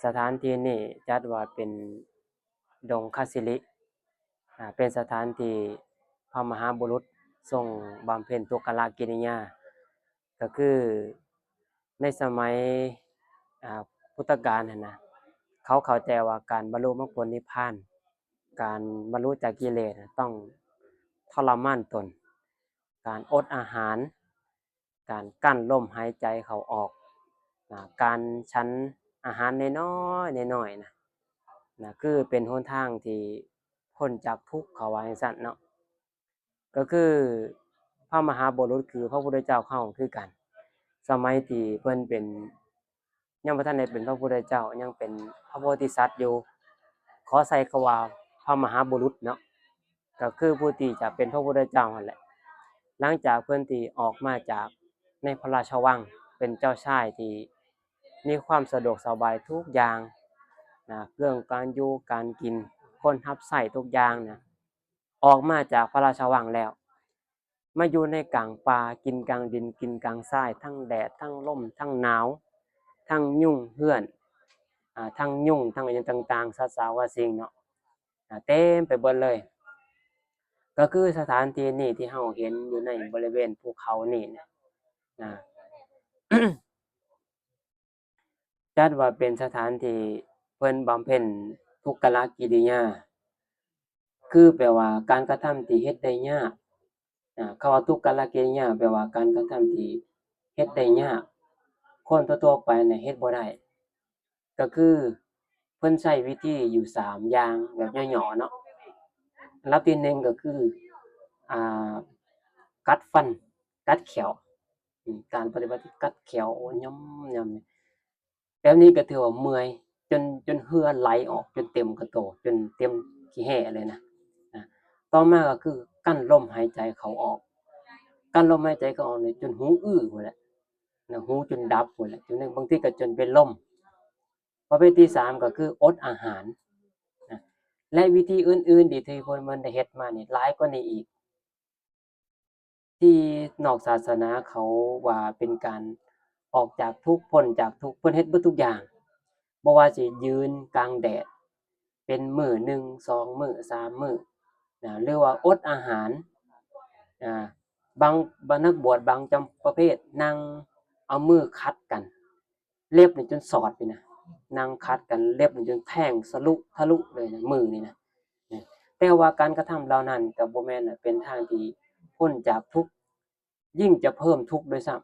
ສະຖານທີ່ນີ້ຈັດວ່າເປັນດົງຄະສິລິ ອາ ເປັນສະຖານທີ່ພະມະຫາບຸລຸດຊົງບຳເພັນທຸກກະລະກິລິຍາ ກໍຄືໃນສະໄໝ ອາ ພຸດທະການຫັ້ນນະ ເຂົາເຂົ້າໃຈວ່າການບັນລຸມັກຜົນນິບພານ ການບັນລຸຈາກກິເລດນະ ຕ້ອງທໍລະມານຕົນ, ການອົດອາຫານ, ການກັ້ນລົມຫາຍໃຈເຂົ້າອອກ, ນະ ການສັນອາຫານນ້ອຍໆ ນ້ອຍໆ ນະ ນະ ຄືເປັນຫົນທາງທີ່ພົ້ນຈາກທຸກ ເຂົາວ່າຈັ່ງຊັ້ນເນາະ. ກໍຄືພະມະຫາບຸລຸດ ຄືພະພຸດທະເຈົ້າເຮົາຄືກັນ, ສະໄໝທີ່ເພິ່ນເປັນ ຍັງບໍ່ທັນໄດ້ເປັນພະພຸດທະເຈົ້າ, ຍັງເປັນພະໂພທິສັດຢູ່, ຂໍໃຊ້ຄຳວ່າພະມະຫາບຸລຸດເນາະ, ກໍຄືຜູ້ທີ່ຈະເປັນພະພຸດທະເຈົ້າຫັ້ນແຫຼະ. ຫຼັງຈາກເພິ່ນທີ່ອອກມາຈາກໃນພະລາຊະວັງ, ເປັນເຈົ້າຊາຍທີ່ມີຄວາມສະດວກສະບາຍທຸກຢ່າງນະ, ເລື່ອງການຢູ່ການກິນ, ຄົນຮັບໃຊ້ທຸກຢ່າງນະ, ອອກມາຈາກພະລາຊະວັງແລ້ວ ມາຢູ່ໃນກາງປ່າ, ກິນກາງດິນ, ກິນກາງຊາຍ, ທັງແດດ, ທັງລົມ, ທັງໜາວ, ທັງຍຸງເຮືອນ, ອາ, ທັງຍຸງ, ທັງອີ່ຫຍັງຕ່າງໆ, ສັດສາວາສິ່ງເນາະ, ອາ, ເຕັມໄປເບິດເລີຍ. ກໍຄືສະຖານທີ່ນີ້ທີ່ເຮົາເຫັນຢູ່ໃນບໍລິເວນພູເຂົານີ້ນະ, ນະ. ຈັດວ່າເປັນສະຖານທີ່ເພິ່ນບຳເພັນທຸກກະລະກິລິຍາ, ຄືແປວ່າການກະທຳທີ່ເຮັດໄດ້ຍາກ. ອາ, ຄຳວ່າທຸກກະລະກິລິຍາ ແປວ່າການກະທຳທີ່ເຮັດໄດ້ຍາກ, ຄົນທົ່ວໆໄປນະເຮັດບໍ່ໄດ້. ກໍຄືເພິ່ນໃຊ້ວິທີຢູ່ສາມຢ່າງ ແບບຫຍໍ້ໆເນາະ. ອັນດັບທີໜຶ່ງກໍຄື ອາ ກັດຟັນ ກັດແຂ້ວ, ອາ ການປະຕິບັດທີ່ກັດແຂ້ວ ໂອ້ ຫຍ້ຳໆ ແບບນີ້ກໍຖືວ່າເມື່ອຍ ຈົນ ຈົນເຫື່ອໄຫຼອອກ ຈົນເຕັມກະໂຕ ຈົນເຕັມຂີ້ແຫ້ເລີຍນະ. ນະ ຕໍ່ມາກໍຄືກັ້ນລົມຫາຍໃຈເຂົ້າອອກ, ກັ້ນລົມຫາຍໃຈເຂົ້າອອກນີ້ຈົນຫູອື້ພຸ້ນແຫຼະນະ, ຫູຈົນດັບພຸ້ນແຫຼະ, ຈົນບາງທີກໍຈົນເປັນລົມ. ປະເພດທີສາມກໍຄືອົດອາຫານນະ ແລະ ວິທີອື່ນໆທີ່ເພິ່ນ ເພິ່ນໄດ້ເຮັດມານີ້ຫຼາຍກວ່ານີ້ອີກ ທີ່ນອກສາສະໜາເຂົາວ່າເປັນການອອກຈາກທຸກ ພົ້ນຈາກທຸກ, ເພິ່ນເຮັດເບິດທຸກຢ່າງ, ບໍ່ວ່າຊິຢືນກາງແດດເປັນມື້ໜຶ່ງ ສອງມື້ ສາມມື້ນະ ຫຼືວ່າອົດອາຫານນະ, ບາງ ບາງນັກບວດບາງຈຳປະເພດນັ່ງເອົາມືຂັດກັນ ເລັບນີ້ຈົນສອດນີ້ນະ, ນັ່ງຂັດກັນ ເລັບນີ້ຈົນແທງສະລຸທະລຸເລີຍນະ ມືນີ້ນະ. ແຕ່ວ່າການກະທຳເຫຼົ່ານັ້ນກໍບໍ່ແມ່ນເປັນທາງທີ່ພົ້ນຈາກທຸກ, ຍິ່ງຈະເພີ່ມທຸກດ້ວຍຊ້ຳ.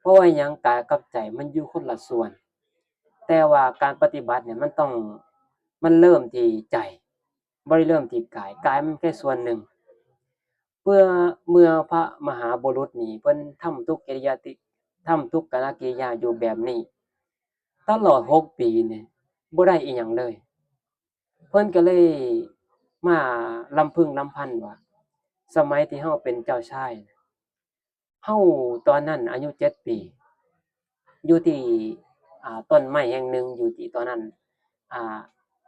ເພາະວ່າຫຍັງ? ກາຍກັບໃຈມັນຢູ່ຄົນລະສ່ວນ, ແຕ່ວ່າການປະຕິບັດນີ້ມັນຕ້ອງ ມັນເລີ່ມທີ່ໃຈ, ບໍ່ໄດ້ເລີ່ມທີ່ກາຍ, ກາຍມັນແຄ່ສ່ວນໜຶ່ງ. ເມື່ອ ເມື່ອພະມະຫາບຸລຸດນີ້ເພິ່ນທຳທຸກກິລິຍາຕິ ທຳທຸກກະລະກິລິຍາຢູ່ແບບນີ້ຕະຫຼອດຫົກປີນີ້ ບໍ່ໄດ້ອີ່ຫຍັງເລີຍ, ເພິ່ນກໍເລີຍມາລຳພຶງລຳພັນວ່າ ສະໄໝທີ່ເຮົາເປັນເຈົ້າຊາຍ ເຮົາຕອນນັ້ນອາຍຸເຈັດປີ ຢູ່ທີ່ ອ່າ ຕົ້ນໄມ້ແຫ່ງໜຶ່ງ ຢູ່ທີ່ຕອນນັ້ນ ອ່າ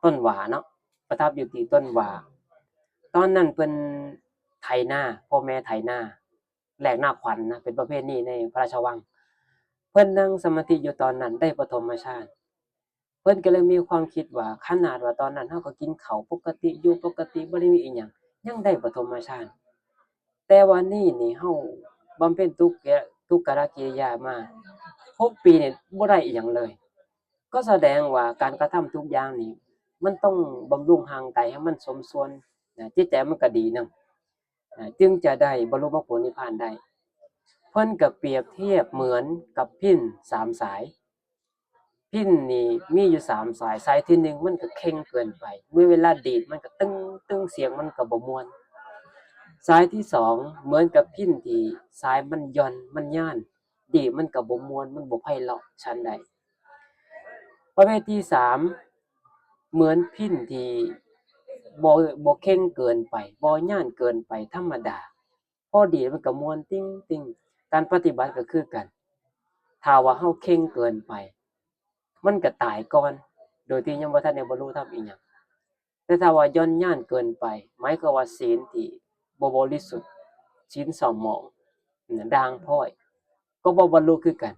ຕົ້ນຫວ້າເນາະ, ປະທັບຢູ່ທີ່ຕົ້ນຫວ້າ. ຕອນນັ້ນເພິ່ນໄຖນາ, ພໍ່ແມ່ໄຖນາ ແລກນາຂວັນນະ, ເປັນປະເພນີໃນພະລາຊະວັງ. ເພິ່ນນັ່ງສະມາທິຢູ່ຕອນນັ້ນ ໄດ້ປະຖົມມະຊານ. ເພິ່ນກໍເລີຍມີຄວາມຄິດວ່າ ຂະໜາດວ່າຕອນນັ້ນເຮົາກໍກິນເຂົ້າປົກກະຕິ ຢູ່ປົກກະຕິ ບໍ່ໄດ້ມີອີ່ຫຍັງ ຍັງໄດ້ປະຖົມມະຊານ, ແຕ່ວ່ານີ້ນີ້ເຮົາບຳເພັນທຸກ ແກ ທຸກກະລະກິລິຍາມາຫົກປີນີ້ບໍ່ໄດ້ອີ່ຫຍັງເລີຍ, ກໍສະແດງວ່າການກະທຳທຸກຢ່າງນີ້ ມັນຕ້ອງບຳລຸງຮ່າງກາຍໃຫ້ມັນສົມສ່ວນນະ, ຈິດໃຈມັນກໍດີນຳ. ອ່າ ຈຶ່ງຈະໄດ້ບັນລຸມັກຜົນນິບພານໄດ້. ເພິ່ນກໍປຽບທຽບເໝືອນກັບພິນສາມສາຍ. ພິນນີ້ມີຢູ່ສາມສາຍ, ສາຍທີໜຶ່ງມັນກໍເຄັ່ງເກີນໄປ, ເມື່ອເວລາດີດມັນກໍຕຶງໆ ສຽງມັນກໍບໍ່ມ່ວນ. ສາຍທີສອງເໝືອນກັບພິນທີ່ສາຍມັນຢ່ອນ ມັນຍານ, ດີດມັນກໍບໍ່ມ່ວນ ມັນບໍ່ໄພເລາະ ຊັ້ນໃດ. ປະເພດທີສາມເໝືອນພິນທີ່ບໍ່ ບໍ່ເຄັ່ງເກີນໄປ ບໍ່ຍານເກີນໄປ ທຳມະດາ ພໍດີ ມັນກໍມ່ວນຕິ່ງໆ. ການປະຕິບັດກໍຄືກັນ, ຖ້າວ່າເຮົາເຄັ່ງເກີນໄປ ມັນກໍຕາຍກ່ອນ ໂດຍທີ່ຍັງບໍ່ທັນໄດ້ບັນລຸທຳອີ່ຫຍັງ. ແຕ່ຖ້າວ່າຢ່ອນຍານເກີນໄປ ໝາຍຄວາມວ່າສິນທີ່ບໍ່ບໍລິສຸດ, ສິນເສົ້າໝອງ, ດ່າງພ້ອຍ, ກໍບໍ່ບັນລຸຄືກັນ.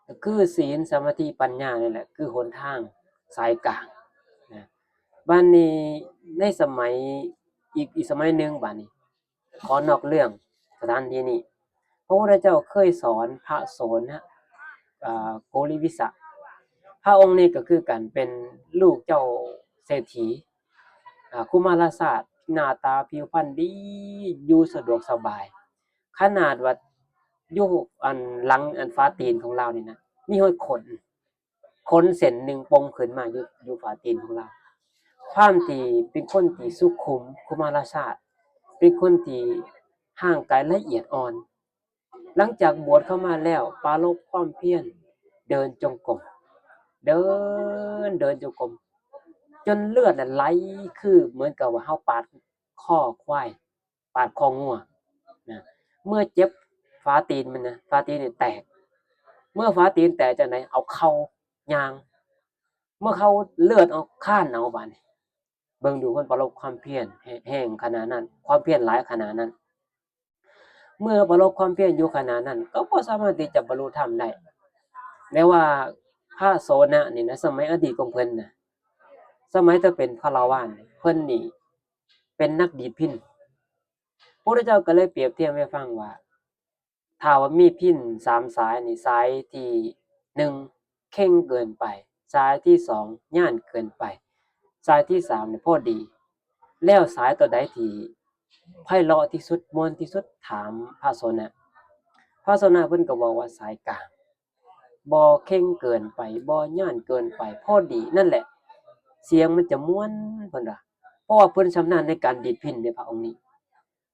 ກໍຄືສິນ ສະມາທິ ປັນຍານີ້ແຫຼະ ຄືຫົນທາງສາຍກາງນະ. ບາດນີ້ໃນສະໄໝ ອີກ ອີກສະໄໝໜຶ່ງ ບາດນີ້ຂໍນອກເລື່ອງສະຖານທີ່ນີ້ ພະພຸດທະເຈົ້າເຄີຍສອນພະໂສນະ ເອີ ໂກລິວິສະ. ພະອົງນີ້ກໍຄືກັນເປັນລູກເຈົ້າເສດຖີ ອາ ຄຸມາລະຊາດ ໜ້າຕາຜິວພັນດີ ຢູ່ສະດວກສະບາຍ ຂະໜາດວ່າຢູ່ອັນຫຼັງອັນຝາຕີນຂອງລາວນີ້ນະ ມີຮອດຂົນ ຂົນເສັ້ນໜຶ່ງປົ່ງຂຶ້ນມາຢູ່ ຢູ່ຝາຕີນຂອງລາວ. ຄວາມທີ່ເປັນຄົນທີ່ສຸຂຸມ ຄຸມາລະຊາດ ເປັນຄົນທີ່ຮ່າງກາຍລະອຽດອ່ອນ. ຫຼັງຈາກບວດເຂົ້າມາແລ້ວ ປາລົບຄວາມພຽນ ເດີນຈົງກົມ ເດີນ ເດີນຈົງກົມ ຈົນເລືອດນະໄຫຼ ຄືເໝືອນກັບວ່າເຮົາປາດຄໍຄວາຍ ປາດຄໍງົວນະ. ເມື່ອເຈັບຝາຕີນມັນນະ ຝາຕີນນີ້ແຕກ ເມື່ອຝາຕີນແຕກຈັ່ງໃດ ເອົາເຂົ່າຍ່າງ ເມື່ອເຂົ່າເລືອດອອກ ຄານເອົາບາດນີ້. ເບິ່ງດູ ເພິ່ນປາລົບຄວາມພຽນແຮງຂະໜາດນັ້ນ ຄວາມພຽນຫຼາຍຂະໜາດນັ້ນ. ເມື່ອປາລົບຄວາມພຽນຢູ່ຂະໜາດນັ້ນ ກໍບໍ່ສາມາດທີ່ຈະບັນລຸທຳໄດ້. ແຕ່ວ່າພະໂສນະນີ້ນະ ສະໄໝອະດີດຂອງເພິ່ນນະ ສະໄໝທີ່ເປັນຄາລະວານ ເພິ່ນນີ້ເປັນນັກດີດພິນ. ພະພຸດທະເຈົ້າກໍເລີຍປຽບທຽບໃຫ້ຟັງວ່າ ຖ້າວ່າມີພິນສາມສາຍນີ້ ສາຍທີໜຶ່ງເຄັ່ງເກີນໄປ, ສາຍທີສອງຫຍານເກີນໄປ, ສາຍທີສາມນີ້ພໍດີ ແລ້ວສາຍຕົວໃດທີ່ໄພເລາະທີ່ສຸດ ມ່ວນທີ່ສຸດ? ຖາມພະໂສນະ. ພະໂສນະເພິ່ນກໍບອກວ່າສາຍກາງ ບໍ່ເຄັ່ງເກີນໄປ ບໍ່ຫຍານເກີນໄປ ພໍດີ ນັ້ນແຫຼະ ສຽງມັນຈະມ່ວນ ເພິ່ນວ່າ ເພາະວ່າເພິ່ນຊຳນານໃນການດີດພິນໃນພະອົງນີ້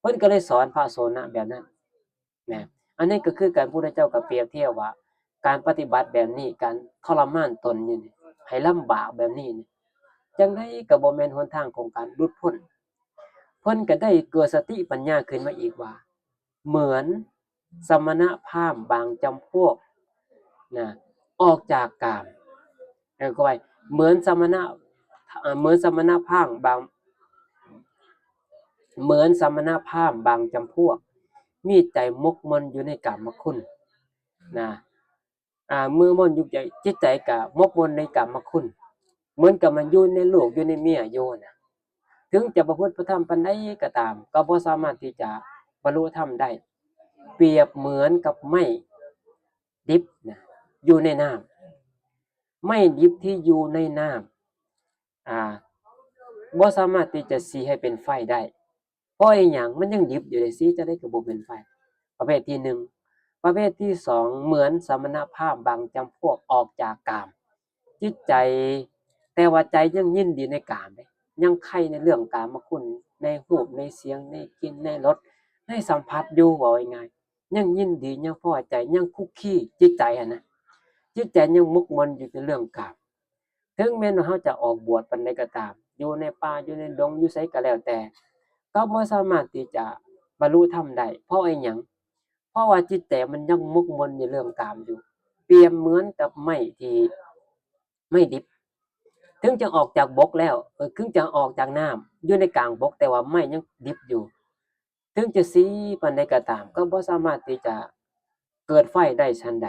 ເພິ່ນກໍເລີຍສອນພະໂສນະແບບນັ້ນນະ. ອັນນີ້ກໍຄືກັນ ພຸດທະເຈົ້າກໍປຽບທຽບວ່າ ການປະຕິບັດແບບນີ້ ການທໍລະມານຕົນຢູ່ນີ້ ໃຫ້ລຳບາກແບບນີ້ນີ້ ຈັ່ງໃດກໍບໍ່ແມ່ນຫົນທາງຂອງການຫຼຸດພົ້ນ. ເພິ່ນກໍໄດ້ເກີດສະຕິປັນຍາຂຶ້ນມາອີກວ່າ ເໝືອນສະມະນະພາມບາງຈຳພວກນະ ອອກຈາກກາມ ເອີ ຂໍອະໄພ ເໝືອນສະມະນະ ເອີ ເໝືອນສະມະນະພາມບາງ ເໝືອນສະມະນະພາມບາງຈຳພວກ ມີໃຈໝົກໝົນຢູ່ໃນກາມມະຄຸນນະ. ອ່າ ເມື່ອໝົນຢູ່ໃຈ ຈິດໃຈກໍໝົກໝົນໃນກາມມະຄຸນ ເໝືອນກັບມັນຢູ່ໃນລູກຢູ່ໃນເມຍຢູ່ນະ. ເຖິງຈະປະພຶດປະທຳປານໃດກໍຕາມ ກໍບໍ່ສາມາດທີ່ຈະບັນລຸທຳໄດ້. ປຽບເໝືອນກັບໄມ້ດິບນະ ຢູ່ໃນນ້ຳ ໄມ້ດິບທີ່ຢູ່ໃນນ້ຳ ອ່າ ບໍ່ສາມາດທີ່ຈະສີໃຫ້ເປັນໄຟໄດ້. ເພາະອີຫຍັງ? ມັນຍັງດິບຢູ່ເດ້ ສີຈັ່ງໃດກໍບໍ່ເປັນໄຟ ປະເພດທີໜຶ່ງ. ປະເພດທີສອງ ເໝືອນສະມະນະພາມບາງຈຳພວກອອກຈາກກາມ ຈິດໃຈ ແຕ່ວ່າໃຈຍັງຍິນດີໃນກາມເດ້ ຍັງໃຄ່ໃນເລື່ອງກາມມະຄຸນ ໃນຮູບ ໃນສຽງ ໃນກິ່ນ ໃນລົດ ໃນສຳຜັດຢູ່ ເວົ້າງ່າຍໆ ຍັງຍິນດີ ຍັງພໍໃຈ ຍັງຄຸກຄີ ຈິດໃຈຫັ້ນນະ ຈິດໃຈຍັງໝົກໝົນຢູ່ໃນເລື່ອງກາມ. ເຖິງແມ່ນວ່າເຮົາຈະອອກບວດປານໃດກໍຕາມ ຢູ່ໃນປ່າ ຢູ່ໃນດົງ ຢູ່ໃສກໍແລ້ວແຕ່ ກໍບໍ່ສາມາດທີ່ຈະບັນລຸທຳໄດ້. ເພາະອີຫຍັງ? ເພາະວ່າຈິດໃຈມັນຍັງໝົກໝົນໃນເລື່ອງກາມຢູ່ ປຽບເໝືອນກັບໄມ້ທີ່ ໄມ້ດິບ ເຖິງຈະອອກຈາກບົກແລ້ວ ເອີ ເຖິງຈະອອກຈາກນ້ຳ ຢູ່ໃນກາງບົກ ແຕ່ວ່າໄມ້ຍັງດິບຢູ່ ເຖິງຈະສີປານໃດກໍຕາມ ກໍບໍ່ສາມາດທີ່ຈະເກີດໄຟໄດ້. ສັນໃດ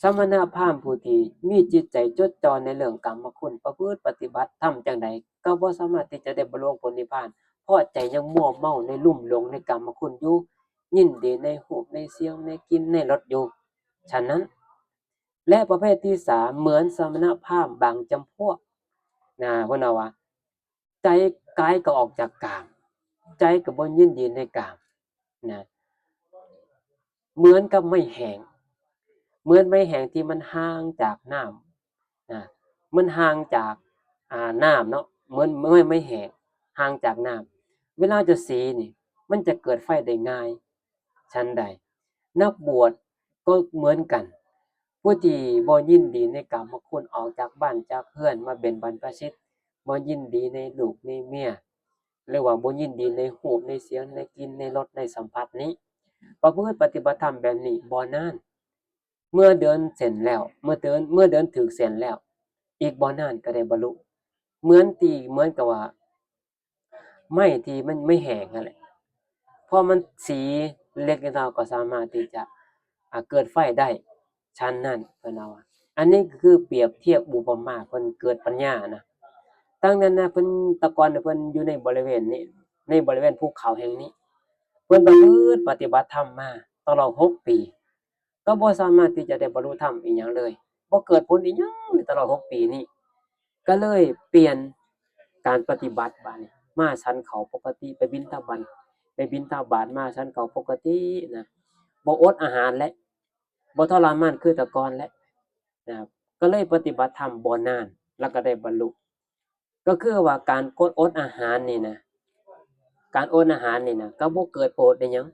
ສະມະນະພາມຜູ້ທີ່ມີຈິດໃຈຈົດຈ່ອນໃນເລື່ອງກາມມະຄຸນ ປະພຶດປະຕິບັດທຳຈັ່ງໃດ ກໍບໍ່ສາມາດທີ່ຈະໄດ້ບັນລຸຜົນນິບພານ ເພາະໃຈຍັງມົວເມົາໃນລຸ່ມຫຼົງໃນກາມມະຄຸນຢູ່ ຍິນດີໃນຮູບ ໃນສຽງ ໃນກິ່ນ ໃນລົດຢູ່. ສະນັ້ນ ແລະ ປະເພດທີສາມ ເໝືອນສະມະນະພາມບາງຈຳພວກນະ ເພິ່ນເວົ້າວ່າ ໃຈ ກາຍກໍອອກຈາກກາມ ໃຈກໍບໍ່ຍິນດີໃນກາມນະ ເໝືອນກັບໄມ້ແຫ້ງ ເໝືອນໄມ້ແຫ້ງທີ່ມັນຫ່າງຈາກນ້ຳນະ ມັນຫ່າງຈາກ ອ່າ ນ້ຳເນາະ ເໝືອນໄມ້ ໄມ້ແຫ້ງຫ່າງຈາກນ້ຳ ເວລາຈະສີນີ້ ມັນຈະເກີດໄຟໄດ້ງ່າຍ. ສັນໃດ ນັກບວດກໍເໝືອນກັນ ຜູ້ທີ່ບໍ່ຍິນດີໃນກາມມະຄຸນ ອອກຈາກບ້ານຈາກເຮືອນມາເປັນບັນພະຊິດ ບໍ່ຍິນດີໃນລູກໃນເມຍ ຫຼືວ່າບໍ່ຍິນດີໃນຮູບໃນສຽງໃນກິ່ນໃນລົດໃນສຳຜັດນີ້ ປະພຶດປະຕິບັດທຳແບບນີ້ບໍ່ນານ ເມື່ອເດີນເສັ້ນແລ້ວ ເມື່ອເດີນ ເມື່ອເດີນຖືກເສັ້ນແລ້ວ ອີກບໍ່ນານກໍໄດ້ບັນລຸ ເໝືອນທີ່ ເໝືອນກັບວ່າ ໄມ້ທີ່ມັນ ໄມ້ແຫ້ງຫັ້ນແຫຼະ ເພາະມັນສີເລັກນ້ອຍກໍສາມາດທີ່ຈະ ອ່າ ເກີດໄຟໄດ້ ຊັ້ນນັ້ນ ເພິ່ນເວົ້າວ່າ ອັນນີ້ກໍຄືປຽບທຽບອຸປະມາເພິ່ນເກີດປັນຍານະ. ຕັ້ງນັ້ນນະ ເພິ່ນ ແຕ່ກ່ອນນະ ເພິ່ນຢູ່ໃນບໍລິເວນນີ້ ໃນບໍລິເວນພູເຂົາແຫ່ງນີ້ ເພິ່ນປະພຶດປະຕິບັດທຳມາຕະຫຼອດຫົກປີ ກໍບໍ່ສາມາດທີ່ຈະໄດ້ບັນລຸທຳອີ່ຫຍັງເລີຍ ບໍ່ເກີດຜົນອີ່ຫຍັງໃນຕະຫຼອດຫົກປີນີ້ ກໍເລີຍປ່ຽນການປະຕິບັດ ບາດນີ້ມາສັນເຂົ້າປົກກະຕິ ໄປບິນທະບາດ ໄປບິນທະບາດ ມາສັນເຂົ້າປົກກະຕິນະ ບໍ່ອົດອາຫານແລ້ວ ບໍ່ທໍລະມານຄືແຕ່ກ່ອນແລ້ວນະ ກໍເລີຍປະຕິບັດທຳບໍ່ນານ ແລ້ວກໍໄດ້ບັນລຸ. ກໍຄືວ່າການກົດອົດອາຫານນີ້ນະ ການອົດອາຫານນີ້ນະ ກໍບໍ່ເກີດປະໂຫຍດອີ່ຫຍັງ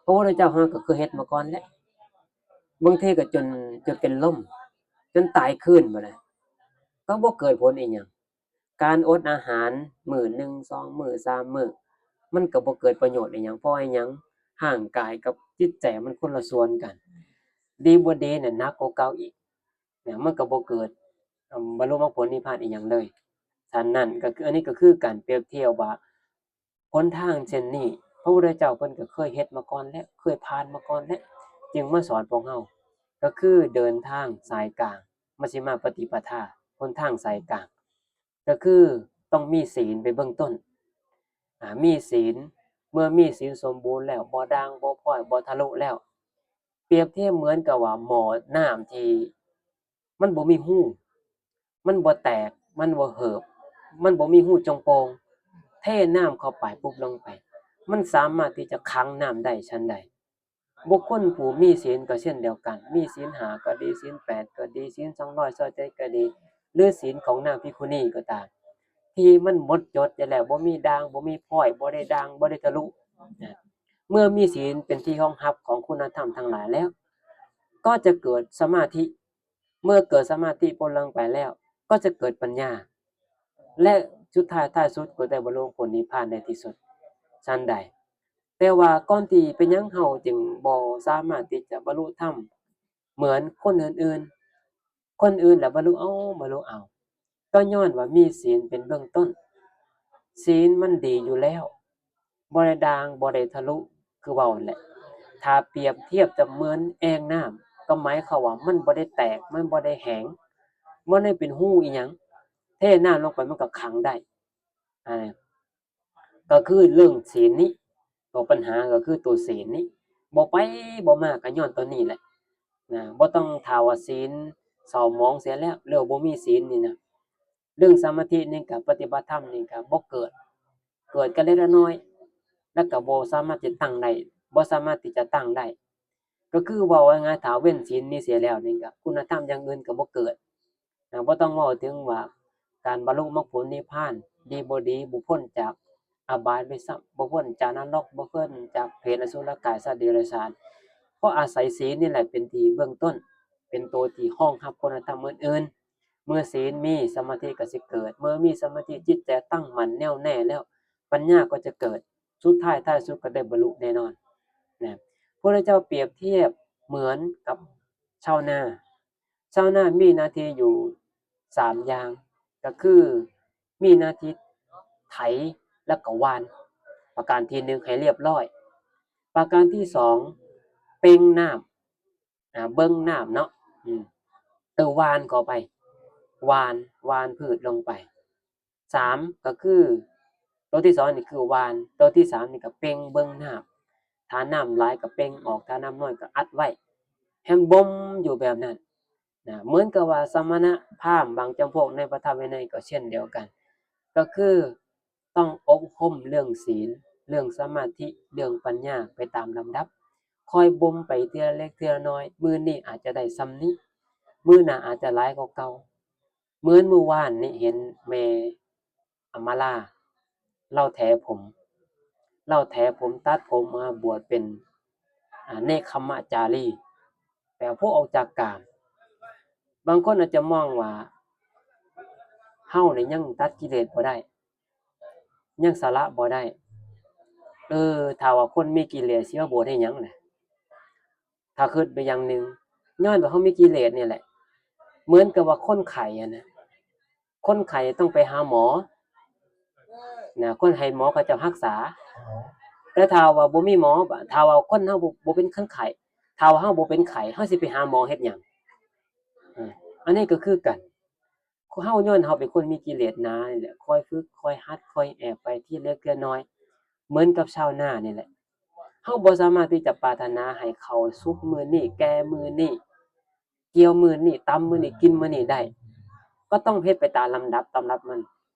ພະພຸດທະເຈົ້າເຮົາກໍເຄີຍເຮັດມາກ່ອນແລ້ວ ບາງທີກໍຈົນ ຈົນເປັນລົມ ຈົນຕາຍຄືນພຸ້ນນະ ກໍບໍ່ເກີດຜົນອີ່ຫຍັງ. ການອົດອາຫານມື້ໜຶ່ງ ສອງມື້ ສາມມື້ ມັນກໍບໍ່ເກີດປະໂຫຍດອີ່ຫຍັງ ເພາະວ່າຫຍັງ? ຮ່າງກາຍກັບຈິດໃຈມັນຄົນລະສ່ວນກັນ ດີບໍ່ດີນະ ໜັກກວ່າເກົ່າອີກ ນະ ມັນກໍບໍ່ເກີດ ເອີ່ມ ບັນລຸມາຜົນນິບພານອີ່ຫຍັງເລີຍ. ສະນັ້ນກໍຄື ອັນນີ້ກໍຄືການປຽບທຽບວ່າ ຫົນທາງເຊັ່ນນີ້ ພະພຸດທະເຈົ້າເພິ່ນກໍເຄີຍເຮັດມາກ່ອນແລ້ວ ເຄີຍຜ່ານມາກ່ອນແລ້ວ ຈຶ່ງມາສອນພວກເຮົາ ກໍຄືເດີນທາງສາຍກາງ ມັຊຊີມາປະຕິປະທາ ຫົນທາງສາຍກາງ ກໍຄືຕ້ອງມີສີນເປັນເບື້ອງຕົ້ນ ອາ ມີສີນ ເມື່ອມີສີນສົມບູນແລ້ວ ບໍ່ດ່າງ ບໍ່ພ້ອຍ ບໍ່ທະລຸແລ້ວ ປຽບທຽບເໝືອນກັບວ່າໝໍ້ນ້ຳທີ່ມັນບໍ່ມີຮູ ມັນບໍ່ແຕກ ມັນບໍ່ເຫີບ ມັນບໍ່ມີຮູຈົ່ງໂປ່ງ ເທນ້ຳເຂົ້າໄປປຸບລົງໄປ ມັນສາມາດທີ່ຈະຂັງນ້ຳໄດ້ ຊັ້ນໃດ ບຸກຄົນຜູ້ມີສີນກໍເຊັ່ນດຽວກັນ ມີສີນຫ້າກໍດີ ສີນແປດກໍດີ ສີນສອງຮ້ອຍຊອຍເຈັດກໍດີ ຫຼື ສີນຂອງນາງພິກຂຸນີກໍຕາມ ທີ່ມັນໝົດຈົດໄປແລ້ວ ບໍ່ມີດ່າງ ບໍ່ມີພ້ອຍ ບໍ່ໄດ້ດ່າງ ບໍ່ໄດ້ທະລຸນະ ເມື່ອມີສີນເປັນທີ່ຮອງຮັບຂອງຄຸນນະທຳທັງຫຼາຍແລ້ວ ກໍຈະເກີດສະມາທິ ເມື່ອເກີດສະມາທິປົວລົງໄປແລ້ວ ກໍຈະເກີດປັນຍາ ແລະ ສຸດທ້າຍທ້າຍສຸດກໍໄດ້ບັນລຸຜົນນິບພານໃນທີ່ສຸດ ຊັ້ນໃດ. ແຕ່ວ່າກ່ອນທີ່ເປັນຫຍັງເຮົາຈຶ່ງບໍ່ສາມາດທີ່ຈະບັນລຸທຳເໝືອນຄົນອື່ນໆ? ຄົນອື່ນລະບັນລຸເອົາ ບັນລຸເອົາ ກໍຍ້ອນວ່າມີສີນເປັນເບື້ອງຕົ້ນ ສີນມັນດີຢູ່ແລ້ວ ບໍ່ໄດ້ດ່າງ ບໍ່ໄດ້ທະລຸ ຄືເວົ້າຫັ້ນແຫຼະ ຖ້າປຽບທຽບຈະເໝືອນແອ່ງນ້ຳ ກໍໝາຍຄວາມວ່າມັນບໍ່ໄດ້ແຕກ ມັນບໍ່ໄດ້ແຫງ ບໍ່ໄດ້ເປັນຮູອີ່ຫຍັງ ເທນ້ຳລົງໄປມັນກໍຂັງໄດ້ ອາ ກໍຄືເລື່ອງສີນນີ້ ຕົວປັນຫາກໍຄືຕົວສີນນີ້ ບໍ່ໄປບໍ່ມາກໍຍ້ອນຕົວນີ້ແຫຼະນະ ບໍ່ຕ້ອງຖ້າວ່າສີນເສົ້າໝອງເສຍແລ້ວ ແລ້ວບໍ່ມີສີນນີ້ນະ ເລື່ອງສະມາທິນີ້ກໍປະຕິບັດທຳນີ້ກໍບໍ່ເກີດ ເກີດກໍເລັກນ້ອຍ ແລ້ວກໍບໍ່ສາມາດຈະຕັ້ງໄດ້ ບໍ່ສາມາດທີ່ຈະຕັ້ງໄດ້ ກໍຄືເວົ້າງ່າຍໆ ຖ້າເວັ້ນສີນນີ້ເສຍແລ້ວນີ້ກໍຄຸນນະທຳຢ່າງອື່ນກໍບໍ່ເກີດນະ ບໍ່ຕ້ອງເວົ້າເຖິງວ່າການບັນລຸມັກຜົນນິບພານ ດີບໍ່ດີ ບໍ່ພົ້ນຈາກອະບາຍດ້ວຍຊ້ຳ ບໍ່ພົ້ນຈາກນະລົກ ບໍ່ພົ້ນຈາກເປດອະສຸລະກາຍ ສັດເດຍລະສານ ເພາະອາໄສສີນນີ້ແຫຼະເປັນທີ່ເບື້ອງຕົ້ນ ເປັນໂຕທີ່ຮອງຮັບຄຸນນະທຳອື່ນໆ ເມື່ອສີນມີ ສະມາທິກໍຊິເກີດ ເມື່ອມີສະມາທິ ຈິດໃຈຕັ້ງໝັ້ນແນ່ວແນ່ແລ້ວ ປັນຍາກໍຈະເກີດ ສຸດທ້າຍທ້າຍສຸດກໍໄດ້ບັນລຸແນ່ນອນນະ. ພະພຸດທະເຈົ້າປຽບທຽບເໝືອນກັບຊາວນາ ຊາວນາມີໜ້າທີ່ຢູ່ສາມຢ່າງ ກໍຄືມີໜ້າທີ່ໄຖ ແລ້ວກໍຫວ່ານ ປະການທີໜຶ່ງໃຫ້ລຽບຮ້ອຍ ປະການທີສອງເປັ່ງນ້ຳ ອາ ເບິ່ງນ້ຳເນາະ ອືມ ເອີ ຫວ່ານ ຂໍອະໄພ ຫວ່ານ ຫວ່ານພືດລົງໄປ ສາມ ກໍຄື ໂຕທີສອງນີ້ຄືຫວ່ານ ໂຕທີສາມນີ້ກໍເປັ່ງເບິ່ງນ້ຳ ຖ້ານ້ຳຫຼາຍກໍເປັ່ງອອກ ຖ້ານ້ຳນ້ອຍກໍອັດໄວ້ ໃຫ້ມັນບົ່ມຢູ່ແບບນັ້ນນະ ເໝືອນກັບວ່າສະມະນະພາມບາງຈຳພວກໃນພະທຳວິໄນກໍເຊັ່ນດຽວກັນ ກໍຄື ຕ້ອງອົບຮົມເລື່ອງສີນ ເລື່ອງສະມາທິ ເລື່ອງປັນຍາໄປຕາມລຳດັບ ຄ່ອຍບົ່ມໄປເທື່ອເລັກເທື່ອນ້ອຍ ມື້ນີ້ອາດຈະໄດ້ຊ່ຳນີ້ ມື້ໜ້າອາດຈະຫຼາຍກວ່າເກົ່າ ເໝືອນມື້ວານນີ້ເຫັນແມ່ອຳມາລາ ລາວແຖຜົມ ລາວແຖຜົມ ຕັດຜົມ ມາບວດເປັນ ອາ ເນກຂະມະຈາລີ ແປວ່າຜູ້ອອກຈາກກາມ ບາງຄົນອາດຈະມອງວ່າ ເຮົານີ້ຍັງຕັດກິເລດບໍ່ໄດ້ ຍັງສະຫຼະບໍ່ໄດ້ ເອີ ຖ້າວ່າຄົນມີກິເລດຊິມາບວດເຮັດຫຍັງລະ? ຖ້າຄິດໄປຢ່າງໜຶ່ງ ຍ້ອນວ່າເຮົາມີກິເລດນີ້ແຫຼະ ເໝືອນກັບວ່າຄົນໄຂ້ຫັ້ນນະ ຄົນໄຂ້ຕ້ອງໄປຫາໝໍນະ ຄົນ ໃຫ້ໝໍເຂົາເຈົ້າຮັກສາ ແຕ່ຖ້າວ່າບໍ່ມີໝໍ ຖ້າວ່າຄົນເຮົາບໍ່ ບໍ່ເປັນຄົນໄຂ້ ຖ້າວ່າເຮົາບໍ່ເປັນໄຂ້ ເຮົາຊິໄປຫາໝໍເຮັດຫຍັງ? ອັນນີ້ກໍຄືກັນ ເຮົາຍ້ອນເຮົາເປັນຄົນມີກິເລດໜານີ້ແຫຼະ ຄ່ອຍຝຶກ ຄ່ອຍຫັດ ຄ່ອຍແອບໄປທີເລັກທີນ້ອຍ ເໝືອນກັບຊາວນານີ້ແຫຼະ. ເຮົາບໍ່ສາມາດທີ່ຈະປາດຖະໜາໃຫ້ເຂົ້າສຸກມື້ນີ້ ແກ່ມື້ນີ້ ກ່ຽວມື້ນີ້ ຕຳມື້ນີ້ ກິນມື້ນີ້ໄດ້ ກໍຕ້ອງເຮັດໄປຕາມລຳດັບ ຕາມລຳດັບມັນ.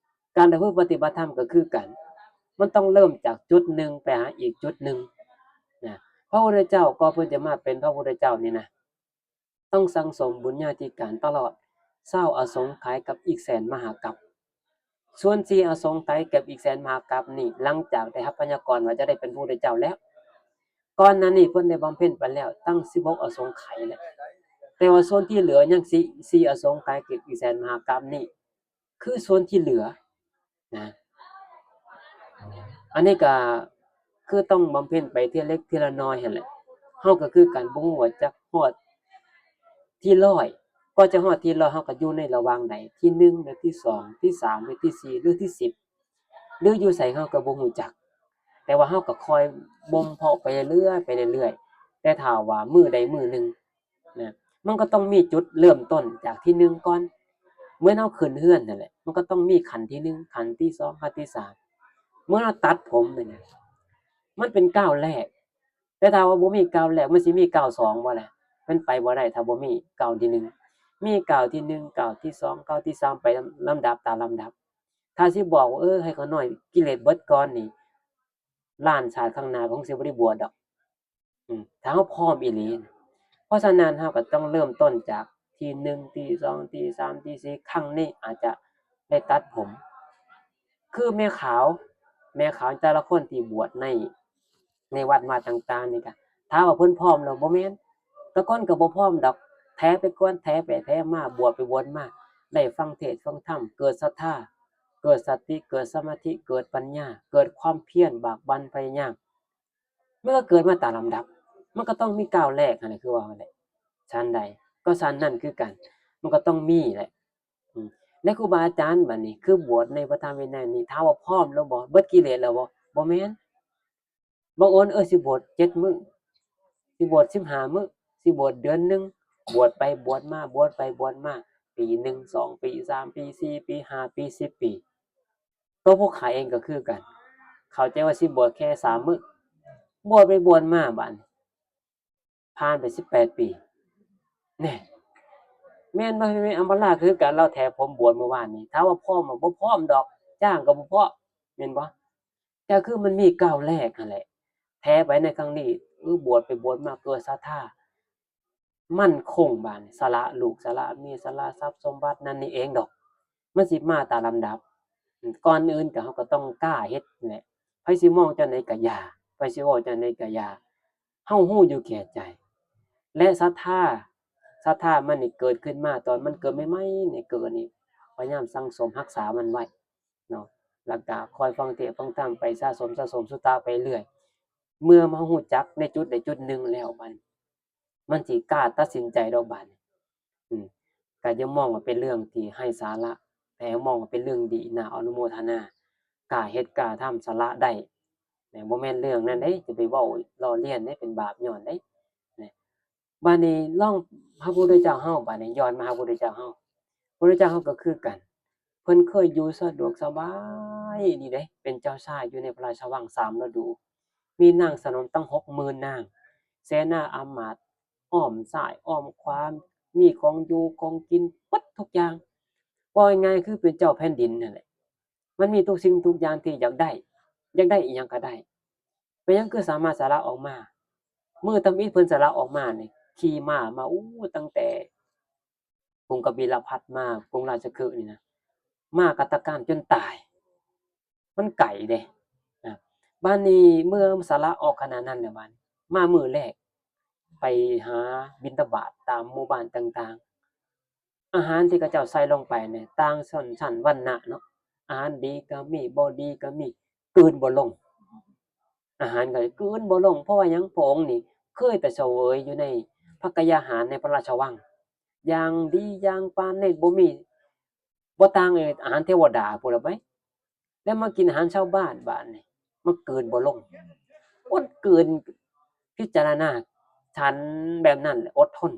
ການປະພຶດປະຕິບັດທຳກໍຄືກັນ ມັນຕ້ອງເລີ່ມຈາກຈຸດໜຶ່ງໄປຫາອີກຈຸດໜຶ່ງນະ. ພະພຸດທະເຈົ້າ ກ່ອນເພິ່ນຈະມາເປັນພະພຸດທະເຈົ້ານີ້ນະ ຕ້ອງສັ່ງສົມບຸນຍາທິການຕະຫຼອດຊາວອະສົງໄຂກັບອີກແສນມະຫາກັບ. ສ່ວນສີ່ອະສົງໄຂກັບອີກແສນມະຫາກັບນີ້ ຫຼັງຈາກໄດ້ຮັບພະຍາກອນວ່າຈະໄດ້ເປັນພະພຸດທະເຈົ້າແລ້ວ, ກ່ອນໜ້ານີ້ເພິ່ນໄດ້ບຳເພັນໄປແລ້ວຕັ້ງສິບຫົກອະສົງໄຂແລ້ວ. ແຕ່ວ່າສ່ວນທີ່ເຫຼືອຍັງສີ່ ສີ່ອະສົງໄຂກັບອີກແສນມະຫາກັບນີ້ ຄືສ່ວນທີ່ເຫຼືອນະ. ອັນນີ້ກໍຄືຕ້ອງບຳເພັນໄປເທື່ອເລັກເທື່ອລະນ້ອຍຫັ້ນແຫຼະ. ເຮົາກໍຄືກັນ ບໍ່ຮູ້ວ່າຈະຮອດທີຮ້ອຍ ກໍຈະຮອດທີຮ້ອຍ ເຮົາກໍຢູ່ໃນລະຫວ່າງໃດ ທີໜຶ່ງ ຫຼື ທີສອງ ທີສາມ ຫຼື ທີສີ່ ຫຼື ທີສິບ ຫຼື ຢູ່ໃສເຮົາກໍບໍ່ຮູ້ຈັກ. ແຕ່ວ່າເຮົາກໍຄ່ອຍບົ່ມເພາະໄປເລື້ອຍໆ ໄປເລື້ອຍໆ. ແຕ່ຖ້າວ່າມື້ໃດມື້ໜຶ່ງ ນະ ມັນກໍຕ້ອງມີຈຸດເລີ່ມຕົ້ນຈາກທີໜຶ່ງກ່ອນ. ເໝືອນເຮົາຂຶ້ນເຮືອນນັ້ນແຫຼະ ມັນກໍຕ້ອງມີຂັ້ນທີໜຶ່ງ ຂັ້ນທີສອງ ຂັ້ນທີສາມ. ເໝືອນເຮົາຕັດຜົມນີ້ນະ ມັນເປັນກ້າວແລກ, ແຕ່ຖ້າວ່າບໍ່ມີກ້າວແລກ ມັນຊິມີກ້າວສອງບໍ່ລະ? ມັນໄປບໍ່ໄດ້ຖ້າບໍ່ມີກ້າວທີໜຶ່ງ. ມີກ້າວທີໜຶ່ງ ກ້າວທີສອງ ກ້າວທີສາມ ໄປລຳ ລຳດັບຕາມລຳດັບ. ຖ້າຊິບອກວ່າ ເອີ ໃຫ້ຂ້ານ້ອຍກິເລດເບິດກ່ອນນີ້ ລ້ານຊາດຂ້າງໜ້າກໍຄົງຊິບໍ່ໄດ້ບວດດອກ. ອືມ ຖ້າເຮົາພ້ອມອີ່ຫຼີ. ເພາະສະນັ້ນ ເຮົາກໍຕ້ອງເລີ່ມຕົ້ນຈາກທີໜຶ່ງ ທີສອງ ທີສາມ ທີສີ່ ຄັ້ງນີ້ອາດຈະໄດ້ຕັດຜົມ. ຄືແມ່ຂາວ ແມ່ຂາວແຕ່ລະຄົນທີ່ບວດໃນ ໃນວັດວາຕ່າງໆນີ້ກະ ຖາມວ່າເພິ່ນພ້ອມແລ້ວ ບໍ່ແມ່ນ. ແຕ່ກ່ອນກໍບໍ່ພ້ອມດອກ ແຖໄປກ່ອນ ແຖໄປແຖມາ ບວດໄປບວດມາ ໄດ້ຟັງເທດຟັງທຳ ເກີດສັດທາ ເກີດສະຕິ ເກີດສະມາທິ ເກີດປັນຍາ ເກີດຄວາມພຽນ ບາກບັ່ນ ພະຍາຍາມ ມັນກໍເກີດມາຕາມລຳດັບ ມັນກໍຕ້ອງມີກ້າວແລກຫັ້ນແຫຼະ ຄືວ່າຫັ້ນແຫຼະ. ສັນໃດກໍສັນນັ້ນຄືກັນ ມັນກໍຕ້ອງມີແຫຼະ. ອືມ ແລະ ຄູບາອາຈານບັດນີ້ ຄືບວດໃນພະທຳວິໄນນີ້ ຖາມວ່າພ້ອມແລ້ວບໍ່? ເບິດກິເລດແລ້ວບໍ່? ບໍ່ແມ່ນ. ບາງຄົນ ເອີ ຊິບວດເຈັດມື້ ຊິບວດສິບຫ້າມື້ ຊິບວດເດືອນໜຶ່ງ ບວດໄປບວດມາ ບວດໄປບວດມາ ປີໜຶ່ງ ສອງປີ ສາມປີ ສີ່ປີ ຫ້າປີ ສິບປີ. ຕົວຜູ້ຂ້າເອງກໍຄືກັນ ເຂົ້າໃຈວ່າຊິບວດແຄ່ສາມມື້ ບວດໄປບວດມາ ບາດນີ້ຜ່ານໄປສິບແປດປີ ແນ່ ແມ່ນບໍ່? ແມ່ນ ອຳມາລາຄືກັນ ລາວແຖຜົມບວດມື້ວານນີ້ ຖາມວ່າພ້ອມບໍ່? ບໍ່ພ້ອມດອກ ຈ້າງກໍບໍ່ພໍ້ ແມ່ນບໍ່? ກໍຄືມັນມີກ້າວແລກຫັ້ນແຫຼະ ແຖໄປໃນຄັ້ງນີ້ ເອີ ບວດໄປບວດມາ ເກີດສັດທາ ໝັ້ນຄົງ ບາດນີ້ ສະຫຼະລູກ ສະຫຼະເມຍ ສະຫຼະຊັບສົມບັດ ນັ້ນນີ້ເອງດອກ ມັນຊິມາຕາມລຳດັບ. ກ່ອນອື່ນກໍ ເຮົາກໍຕ້ອງກ້າເຮັດແຫຼະ ໃຜຊິມອງຈັ່ງໃດກໍຢ່າ ໃຜຊິເວົ້າຈັ່ງໃດກໍຢ່າ ເຮົາຮູ້ຢູ່ແກ່ໃຈ ແລະ ສັດທາ ສັດທາມັນນີ້ເກີດຂຶ້ນມາ ຕອນມັນເກີດໃໝ່ໆນີ້ ເກີດນີ້ ພະຍາຍາມສັງສົມຮັກສາມັນໄວ້ເນາະ ແລ້ວກໍຄອຍຟັງເທດຟັງທຳໄປ ສະສົມ ສະສົມສຸຕະໄປເລື້ອຍ. ເມື່ອເຮົາຮູ້ຈັກໃນຈຸດໃດຈຸດໜຶ່ງແລ້ວ ບາດນີ້ ມັນຊິກ້າຕັດສິນໃຈດອກບາດນີ້. ອືມ ກໍຢ່າມອງວ່າເປັນເລື່ອງທີ່ໄຮ້ສາລະ ແຕ່ໃຫ້ມອງວ່າເປັນເລື່ອງດີ ໜ້າອະນຸໂມທະນາ ກ້າເຮັດກ້າທຳ ສະຫຼະໄດ້ ແມ່ນບໍ່? ແມ່ນເລື່ອງນັ້ນເດ້ ຈະໄປເວົ້າລໍ້ລຽນເດ້ ເປັນບາບຍ້ອນເດ້ ນະ. ບາດນີ້ລອງພະພຸດທະເຈົ້າເຮົາ ບາດນີ້ຍ້ອນມາຫາພະພຸດທະເຈົ້າເຮົາ ພະພຸດທະເຈົ້າເຮົາກໍຄືກັນ ເພິ່ນເຄີຍຢູ່ສະດວກສະບາຍດີເດ້ ເປັນເຈົ້າຊາຍຢູ່ໃນພະລາຊະວັງສາມລະດູ ມີນາງສະໜົມຕັ້ງຫົກໝື່ນນາງ ເສນາອາມາດອ້ອມຊ້າຍອ້ອມຂວາ ມີຂອງຢູ່ຂອງກິນເບິດທຸກຢ່າງ ເວົ້າງ່າຍໆຄືເປັນເຈົ້າແຜ່ນດິນຫັ້ນແຫຼະ ມັນມີທຸກສິ່ງທຸກຢ່າງທີ່ຢາກໄດ້ ຢາກໄດ້ອີ່ຫຍັງກໍໄດ້. ເປັນຫຍັງຄືສາມາດສະຫຼະອອກມາ? ມື້ທຳອິດເພິ່ນສະຫຼະອອກມານີ້ ຂີ່ມ້າມາ ໂອ້ ຕັ້ງແຕ່ ກຸງກະບິລະພັດມາ ກຸງລາຊະຄຶນີ້ນະ ມ້າກັດຕະການຈົນຕາຍ ມັນໄກເດ້ນະ. ບາດນີ້ເມື່ອສະຫຼະອອກຂະໜາດນັ້ນແລ້ວ ບາດນີ້ມາມື້ແລກ ໄປຫາບິນທະບາດຕາມໝູ່ບ້ານຕ່າງໆ ອາຫານທີ່ເຂົາເຈົ້າໃສ່ລົງໄປນີ້ ຕ່າງຊົນຊັ້ນວັນນະເນາະ ອາຫານດີກໍມີ ບໍ່ດີກໍມີ ກືນບໍ່ລົງ ອາຫານກໍກືນບໍ່ລົງ ເພາະວ່າຫຍັງ? ພະອົງນີ້ເຄີຍແຕ່ສະເຫວີຍຢູ່ໃນພັກກະຍາຫານໃນພະລາຊະວັງ ຢ່າງດີຢ່າງປານນີ້ ບໍ່ມີ ບໍ່ຕ່າງອາຫານເທວະດາພຸ້ນລະໄປ ແລ້ວມາກິນອາຫານຊາວບ້ານ ບາດນີ້ມັນກືນບໍ່ລົງ ອົດກືນ ພິຈາລະນາ ສັນແບບນັ້ນແຫຼະ ອົດທົນ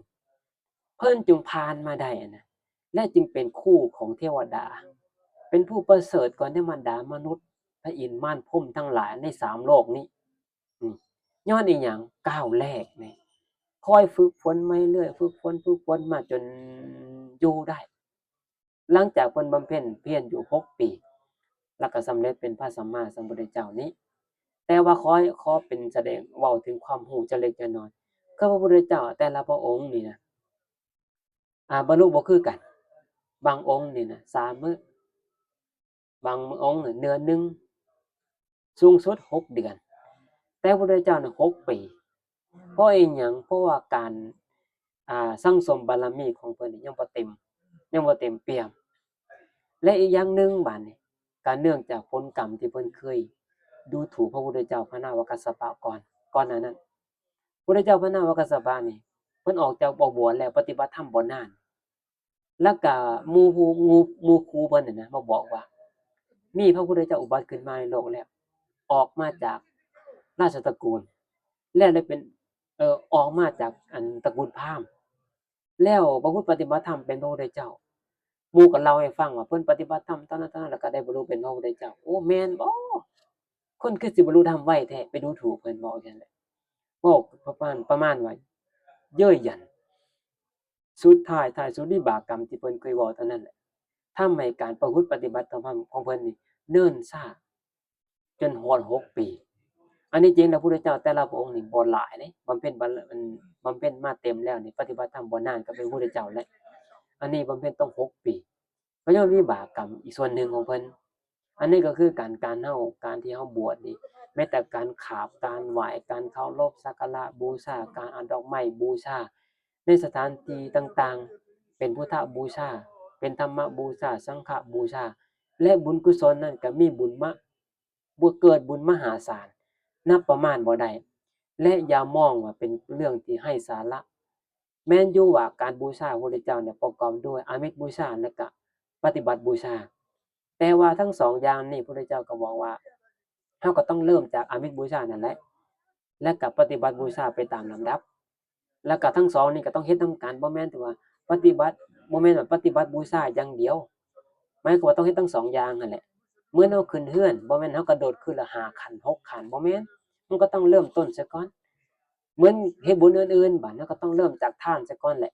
ເພິ່ນຈຶ່ງຜ່ານມາໄດ້ນະ. ແລະຈຶ່ງເປັນຄູຂອງເທວະດາ, ເປັນຜູ້ປະເສີດກວ່າເທວະດາ, ມະນຸດ, ພະອິນ, ມານ, ພົມທັງຫຼາຍໃນສາມໂລກນີ້. ອືມ ຍ້ອນອີຫຍັງ? ກ້າວແລກນີ້ ຄອຍຝຶກຝົນມາເລື້ອຍ, ຝຶກຝົນ, ຝຶກຝົນມາຈົນຢູ່ໄດ້. ຫຼັງຈາກເພິ່ນບຳເພັນພຽນຢູ່ຫົກປີ ແລ້ວກໍສຳເລັດເປັນພະສຳມາສຳພຸດທະເຈົ້ານີ້. ແຕ່ວ່າຂໍ ຂໍເປັນສະແດງເວົ້າເຖິງຄວາມຮູ້ຈັກເລັກຈັກນ້ອຍ ຄືພະພຸດທະເຈົ້າແຕ່ລະພະອົງນີ້ນະ ອ່າ ບັນລຸບໍ່ຄືກັນ. ບາງອົງນີ້ນະ ສາມມື້, ບາງອົງເດືອນໜຶ່ງ, ສູງສຸດຫົກເດືອນ, ແຕ່ພະພຸດທະເຈົ້ານະ ຫົກປີ. ເພາະອີຫຍັງ? ເພາະວ່າການ ອ່າ ສັ່ງສົມບາລະມີຂອງເພິ່ນນີ້ຍັງບໍ່ເຕັມ, ຍັງບໍ່ເຕັມປ່ຽມ. ແລະອີກຢ່າງໜຶ່ງບາດນີ້ ກະເນື່ອງຈາກຜົນກຳທີ່ເພິ່ນເຄີຍດູຖູກພະພຸດທະເຈົ້າພະນາວະກັດສະປະກ່ອນ, ກ່ອນໜ້ານັ້ນ ພຸດທະເຈົ້າພະນາວະກັດສະປະນີ້ ເພິ່ນອອກຈາກ ອອກບວດແລ້ວປະຕິບັດທຳບໍ່ນານ ແລ້ວກະໝູ່ ໝູ່ ໝູ່ຄູເພິ່ນນີ້ນະ ມາບອກວ່າ ມີພະພຸດທະເຈົ້າອຸບັດຂຶ້ນມາໃນໂລກແລ້ວ ອອກມາຈາກລາຊະຕະກູນ ແລ້ວໄດ້ເປັນ ເອີ ອອກມາຈາກ ອັນ ຕະກູນພາມ ແລ້ວປະພຶດປະຕິບັດທຳເປັນພະພຸດທະເຈົ້າ. ໝູ່ກໍເລົ່າໃຫ້ຟັງວ່າເພິ່ນປະຕິບັດທຳເທົ່ານັ້ນເທົ່ານັ້ນ ແລ້ວກໍໄດ້ບັນລຸເປັນພະພຸດທະເຈົ້າ. ໂອ້ ແມ່ນບໍ່? ຄົນຄືຊິບັນລຸທຳໄວແທ້ ໄປດູຖູກເພິ່ນ ເວົ້າຈັ່ງຊັ້ນແຫຼະ ເວົ້າປະມານ ປະມານວ່າເຍີ້ຍຢັນ. ສຸດທ້າຍ ທ້າຍສຸດ ວິບາກກຳທີ່ເພິ່ນເຄີຍເວົ້າເທົ່ານັ້ນແຫຼະ ທຳໃຫ້ການປະພຶດປະຕິບັດທຳຂອງເພິ່ນນີ້ເນີນຊ້າ ຈົນຮອດຫົກປີ. ອັນທີ່ຈິງແລ້ວ ພຸດທະເຈົ້າແຕ່ລະພະອົງນີ້ບໍ່ຫຼາຍເດ້ ບຳເພັນ ບຳເພັນມາເຕັມແລ້ວນີ້ ປະຕິບັດທຳບໍ່ນານກໍເປັນພຸດທະເຈົ້າແຫຼະ. ອັນນີ້ບຳເພັນຕ້ອງຫົກປີ ກໍຍ້ອນວິບາກກຳອີກສ່ວນໜຶ່ງຂອງເພິ່ນ. ອັນນີ້ກໍຄືການ ການເຮົາ ການທີ່ເຮົາບວດນີ້ ແມ້ແຕ່ການຂາບ ການໄຫວ້ ການເຄົາລົບສັກກາລະບູຊາ ການເອົາດອກໄມ້ບູຊາໃນສະຖານທີ່ຕ່າງໆ ເປັນພຸດທະບູຊາ ເປັນທຳມະບູຊາ ສັງຄະບູຊາ ແລະ ບຸນກຸສົນນັ້ນກໍມີບຸນມະ ບໍ່ເກີດບຸນມະຫາສານ ນັບປະມານບໍ່ໄດ້ ແລະ ຢ່າມອງວ່າເປັນເລື່ອງທີ່ໄຮ້ສາລະ. ແມ່ນຢູ່ວ່າການບູຊາພະພຸດທະເຈົ້ານີ້ປະກອບດ້ວຍອາມິດບູຊາ ແລະ ກະປະຕິບັດບູຊາ ແຕ່ວ່າທັງສອງຢ່າງນີ້ ພະພຸດທະເຈົ້າກໍບອກວ່າ ເຮົາກໍຕ້ອງເລີ່ມຈາກອາມິດບູຊານັ້ນແຫຼະ ແລະ ກະປະຕິບັດບູຊາໄປຕາມລຳດັບ. ແລ້ວກໍທັງສອງນີ້ກໍຕ້ອງເຮັດນຳກັນ ບໍ່ແມ່ນແຕ່ວ່າປະຕິບັດ ບໍ່ແມ່ນວ່າປະຕິບັດບູຊາຢ່າງດຽວ ໝາຍຄວາມວ່າຕ້ອງເຮັດທັງສອງຢ່າງຫັ້ນແຫຼະ. ເໝືອນເຮົາຂຶ້ນເຮືອນ ບໍ່ແມ່ນເຮົາກະໂດດຂຶ້ນລະຫ້າຂັ້ນຫົກຂັ້ນ ບໍ່ແມ່ນ ມັນກໍຕ້ອງເລີ່ມຕົ້ນຊະກ່ອນ. ເໝືອນເຮັດບຸນອື່ນໆ ບາດເຮົາກໍຕ້ອງເລີ່ມຈາກທານຊະກ່ອນແຫຼະ.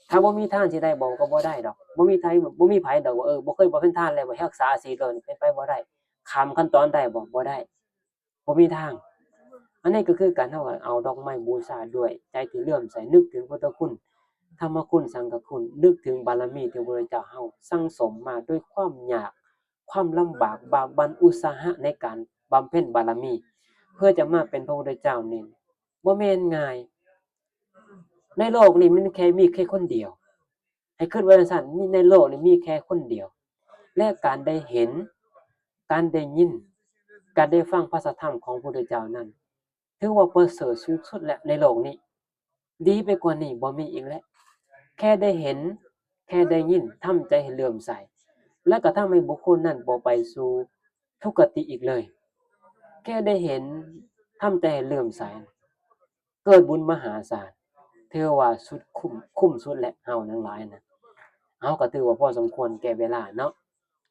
ຖ້າບໍ່ມີທານຊິໄດ້ບໍ່? ກໍບໍ່ໄດ້ດອກ. ບໍ່ມີໃຜ ບໍ່ມີໃຜດອກວ່າ ເອີ ບໍ່ເຄີຍບຳເພັນທານແລ້ວ ຢາກຮັກສາສິນໂລດ ເປັນໄປບໍ່ໄດ້. ຂ້າມຂັ້ນຕອນໄດ້ບໍ່? ບໍ່ໄດ້. ບໍ່ມີທາງ. ອັນນີ້ກໍຄືການເຮົາເອົາດອກໄມ້ບູຊາດ້ວຍໃຈທີ່ເຫຼື້ອມໃສ ນຶກເຖິງພຸດທະຄຸນ ທຳມະຄຸນ ສັງຄະຄຸນ ນຶກເຖິງບາລະມີທີ່ພະພຸດທະເຈົ້າເຮົາສັ່ງສົມມາດ້ວຍຄວາມຍາກ ຄວາມລຳບາກ ບາກບັ່ນ ອຸດສາຫະໃນການບຳເພັນບາລະມີ ເພື່ອຈະມາເປັນພະພຸດທະເຈົ້ານີ້ ບໍ່ແມ່ນງ່າຍ. ໃນໂລກນີ້ມັນແຄ່ ມີແຄ່ຄົນດຽວ. ໃຫ້ຄິດວ່າຈັ່ງຊັ້ນ ມີໃນໂລກນີ້ມີແຄ່ຄົນດຽວ ແລະ ການໄດ້ເຫັນ ການໄດ້ຍິນ ການໄດ້ຟັງພະສັດທຳຂອງພະພຸດທະເຈົ້ານັ້ນ ຖືວ່າປະເສີດສູງສຸດແລ້ວໃນໂລກນີ້. ດີໄປກວ່ານີ້ບໍ່ມີອີກແລ້ວ. ແຄ່ໄດ້ເຫັນ ແຄ່ໄດ້ຍິນ ທຳໃຈໃຫ້ເຫຼື້ອມໃສ ແລະ ກໍທຳໃຫ້ບຸກຄົນນັ້ນບໍ່ໄປສູ່ທຸກຄະຕິອີກເລີຍ. ແຄ່ໄດ້ເຫັນ ທຳໃຈໃຫ້ເຫຼື້ອມໃສ ເກີດບຸນມະຫາສານ ຖືວ່າສຸດຄຸ້ມ ຄຸ້ມສຸດແຫຼະ ເຮົາທັງຫຼາຍນະ. ເຮົາກໍຖືວ່າພໍສົມຄວນແກ່ເວລາເນາະ.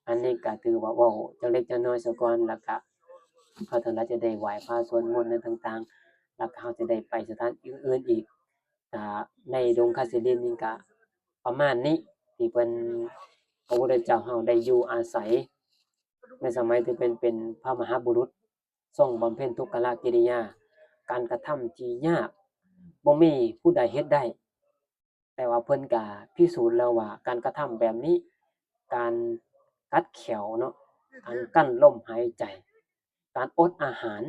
ອັນນີ້ກໍຖືວ່າເວົ້າຈັກເລັກຈັກນ້ອຍຊະກ່ອນ ແລ້ວກໍເຮົາທັງຫຼາຍຈະໄດ້ໄຫວ້ພະສວດມົນຫຍັງຕ່າງໆ ແລ້ວກໍເຮົາຈະໄດ້ໄປສະຖານທີ່ອື່ນໆອີກ. ກໍໃນດົງຄາສິລິນນີ້ກໍປະມານນີ້ ທີ່ເພິ່ນ ພະພຸດທະເຈົ້າເຮົາໄດ້ຢູ່ອາໄສ ໃນສະໄໝທີ່ເພິ່ນເປັນພະມະຫາບຸລຸດ ຊົງບຳເພັນທຸກຂະລະກິລິຍາ ການກະທຳທີ່ຍາກ ບໍ່ມີຜູ້ໃດເຮັດໄດ້. ແຕ່ວ່າເພິ່ນກະພິສູດແລ້ວວ່າ ການກະທຳແບບນີ້ ການກັດແຂ້ວເນາະ ການກັ້ນລົມຫາຍໃຈ ການອົດອາຫານ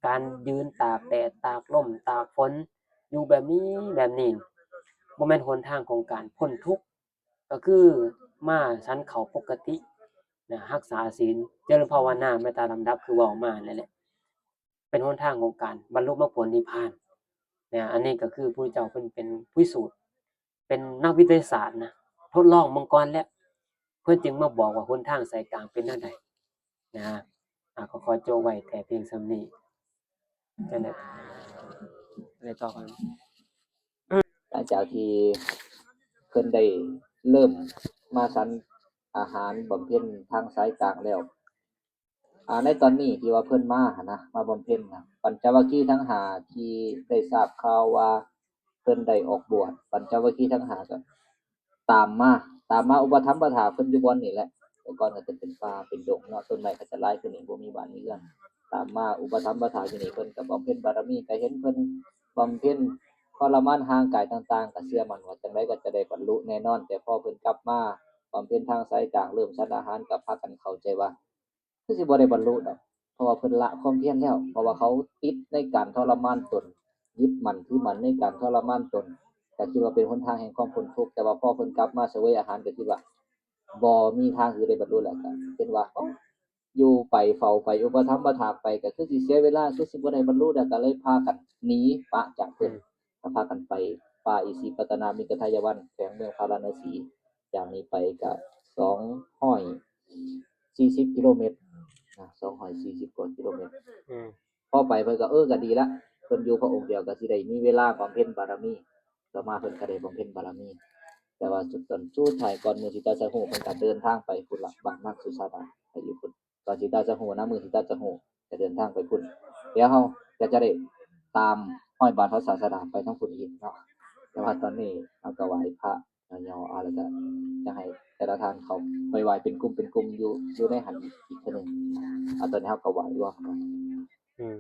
ການຢືນຕາກແດດ ຕາກລົມ ຕາກຝົນ ຢູ່ແບບນີ້ ແບບນີ້ ບໍ່ແມ່ນຫົນທາງຂອງການພົ້ນທຸກ. ກໍຄືມາສັນເຂົ້າປົກກະຕິນະ ຮັກສາສິນ ຈະເລີນພາວະນາ ແມ່ນຕາມລຳດັບຄືເວົ້າມານັ້ນແຫຼະ ເປັນຫົນທາງຂອງການບັນລຸມັກຜົນນິບພານນະ. ອັນນີ້ກໍຄືພະພຸດທະເຈົ້າເພິ່ນເປັນພິສູດ ເປັນນັກວິທະຍາສາດນະ ທົດລອງເບິ່ງກ່ອນແລ້ວ ເພິ່ນຈຶ່ງມາບອກວ່າຫົນທາງສາຍກາງເປັນແນວໃດນະ. ອາ ກໍຂໍຈົບໄວ້ແຕ່ພຽງສ່ຳນີ້. ຈັ່ງໃດ ໄດ້ຕໍ່ກັນ ຫຼັງຈາກທີ່ເພິ່ນໄດ້ ເລີ່ມມາສັນອາຫານບຳເພັນທາງສາຍກາງແລ້ວ. ອ່າ ໃນຕອນນີ້ທີ່ວ່າເພິ່ນມາຫັ້ນນະ ມາບຳເພັນນະ ປັນຈະວັກຄີທັງຫ້າທີ່ໄດ້ຊາບຂ່າວວ່າເພິ່ນໄດ້ອອກບວດ ປັນຈະວັກຄີທັງຫ້າກໍຕາມມາ ຕາມມາອຸປະຖຳປະຖາກເພິ່ນຢູ່ບ່ອນນີ້ແຫຼະ. ແຕ່ກ່ອນກໍຈະເປັນປ່າເປັນດົງເນາະ ຕົ້ນໄມ້ກໍຈະຫຼາຍຂຶ້ນນີ້ ບໍ່ມີບ້ານມີເຮືອນ ຕາມມາອຸປະຖຳປະຖາກຢູ່ນີ້. ເພິ່ນກໍບຳເພັນບາລະມີ ກໍເຫັນເພິ່ນບຳເພັນທໍລະມານຮ່າງກາຍຕ່າງໆ ກໍເຊື່ອໝັ້ນວ່າຈັ່ງໃດກໍຈະໄດ້ບັນລຸແນ່ນອນ. ແຕ່ພໍເພິ່ນກັບມາບຳເພັນທາງສາຍກາງ ເລີ່ມສັນອາຫານ ກໍພາກັນເຂົ້າໃຈວ່າ ຄືຊິບໍ່ໄດ້ບັນລຸດອກ ເພາະວ່າເພິ່ນລະຄວາມພຽນແລ້ວ ເພາະວ່າເຂົາຕິດໃນການທໍລະມານຕົນ ຍຶດໝັ້ນຖືໝັ້ນໃນການທໍລະມານຕົນ ກໍຄິດວ່າເປັນຫົນທາງແຫ່ງຄວາມພົ້ນທຸກ. ແຕ່ວ່າພໍເພິ່ນກັບມາສະເຫວຍອາຫານ ກໍຄິດວ່າບໍ່ມີທາງທີ່ໄດ້ບັນລຸແລ້ວ ກໍເຫັນວ່າ ໂອ້ ຢູ່ໄປເຝົ້າໄປ ອຸປະຖຳປະຖາກໄປ ກໍຄືຊິເສຍເວລາ ຄືຊິບໍ່ໄດ້ບັນລຸແລ້ວ ກໍເລີຍພາກັນໜີປະຈາກເພິ່ນ ອືມ ກໍພາກັນໄປປ່າອິສິປະຕະນະມິດຕະທາຍະວັນ ແຂວງເມືອງພາລານະສີ. ຈາກນີ້ໄປກໍສອງຮ້ອຍສີ່ສິບກິໂລແມັດນະ ສອງຮ້ອຍສີ່ສິບກວ່າກິໂລແມັດ. ອືມ ພໍໄປເພິ່ນກໍ ເອີ ກໍດີລະ ເພິ່ນຢູ່ພະອົງດຽວ ກໍຊິໄດ້ມີເວລາບຳເພັນບາລະມີ. ຕໍ່ມາເພິ່ນກໍໄດ້ບຳເພັນບາລະມີ ແຕ່ວ່າສຸດ ຕອນສຸດທ້າຍ ກ່ອນມື້ຊິຕາສະຫູ ເພິ່ນກໍເດີນທາງໄປພຸ້ນລະ ບ້ານນາງສຸຊາດາ ໄປຢູ່ພຸ້ນ. ກ່ອນຊິຕາສະຫູນະ ມື້ຊິຕາສະຫູ ຈະເດີນທາງໄປພຸ້ນ. ດຽວເຮົາກໍຈະໄດ້ຕາມຮອຍບາດພະສາດສະດາໄປທາງພຸ້ນອີກເນາະ. ແຕ່ວ່າຕອນນີ້ເຮົາກໍໄຫວ້ພະຫຍໍ້ໆ ເອົາ ແລ້ວກໍຈະໃຫ້ແຕ່ລະທ່ານເຂົ້າໄປໄຫວ້ເປັນກຸ່ມເປັນກຸ່ມຢູ່ ຢູ່ໃນຫັ້ນອີກ ອີກເທື່ອໜຶ່ງ. ເອົາ ຕອນນີ້ເຮົາກໍໄຫວ້ລວມກັນ. ອືມ